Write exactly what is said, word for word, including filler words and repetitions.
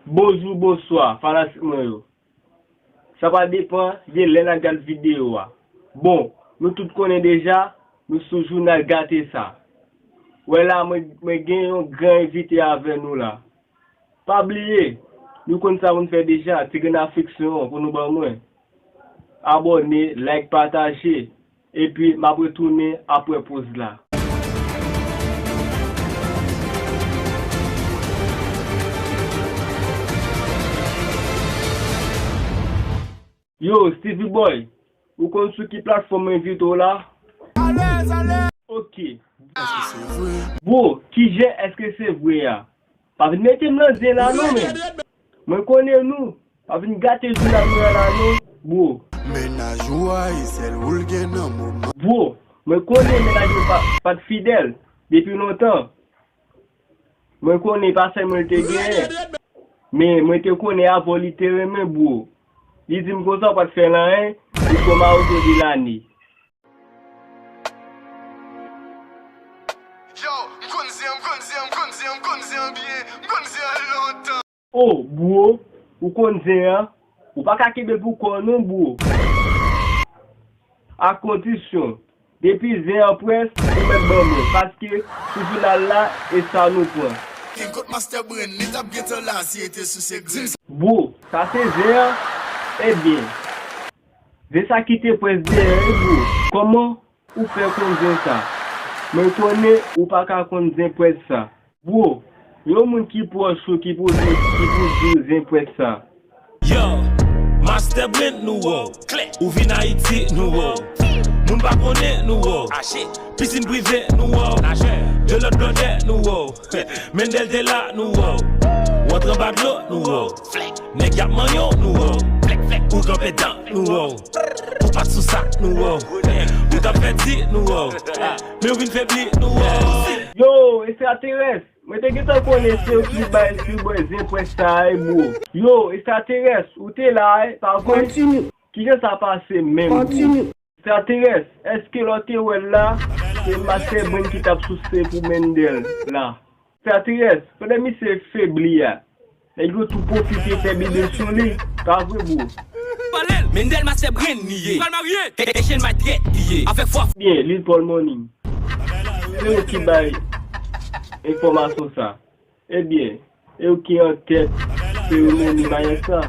Bonjou, bonswa, fanatik mwen yo. Sa va depann de lè n a gad videyo a. Bon, nou tout konnen deja, nou sou jounal gate sa. Wè la, mwen, mwen gen yon gran envite avè nou la. Pa bliye, nou konn sa pou n fè deja, ti grenn afeksyon an pou nou ban mwen. Abòne, like, pataje, epi m ap retounen apre poz la. Yo, Stevie Boy, ou konn sou ki platfòm mwen envite w la? Alèz, alèz! Ok. Èske se vre? Bro, kijan èske se vre a? Pa vin mete m nan zen la non, men. Mwen konnen nou. Pa vin gate jounal mwen an la non, bro. Mennaj ou a, e sèl ou l gen nan moman. Bro, mwen konnen mennaj ou pa, pa t fidèl depi lontan. Mwen konnen pa sèlman l te genyen. Men mwen te konnen avan li te renmen, bro. Li di m konsa w pa t fè l anyen, li kòm a oto de lane. Yo, m konn zen an, m konn zen an, m konn zen an, m konn zen an byen, m konn zen an lontan. Oh, bro, ou konn zen an? Ou pa ka kenbe l pou kò w non, bro. A kondisyon, depi zen an près, ou mèt ban mwen, paske sou jounal la, e sa nou pran. King kot Master Brain, li t ap gentan la si e te sou se grenn. Bro, sa se zen an? Ebyen, zen sa kite près dèyè, wi, bro. Kòman ou fè konn zen sa? Mwen konnen ou pa ka konn zen près sa. Bro, yon moun ki pwòch ou ki pou di, ki pou di w zen près sa. Yo, Master Brain nou wè w. Ou vin Ayiti nou wè w. Moun pa konnen nou wè w. Pisin prive nou wè w. De lòt blòdè nou wè w. Mendel te la nou wè w. W antre anba dlo nou wè w. Nèg y ap manyen w nou wè w. Ou kanpe dan nou wè w. Ou pa t sou sa nou wè w. Ou t ap fè di nou wè w. Men w vin febli nou wè w. Yo, ekstraterès, mwen te gentan konnen se ou ki bay Stevie Boy zen près sa a, wi, bro. Yo, ekstraterès, ou te la, wi, pa vre? Kijan sa pase menm, bro? Ekstraterès, èske lè w te wè l la, se Master Brain ki t ap souse pou Mendel la? Ekstraterès, pandan misye febli a, nèg yo tou pwofite fè bebe sou li, pa vre, bro? Pale l, Mendel Master Brain li ye. Pral marye, e, e Shane Mike li ye. Avèk fwa. Byen, Lil Paul Morning. Se ou ki bay enfòmasyon sa. Ebyen, e ou ki antèt seremoni maryaj sa?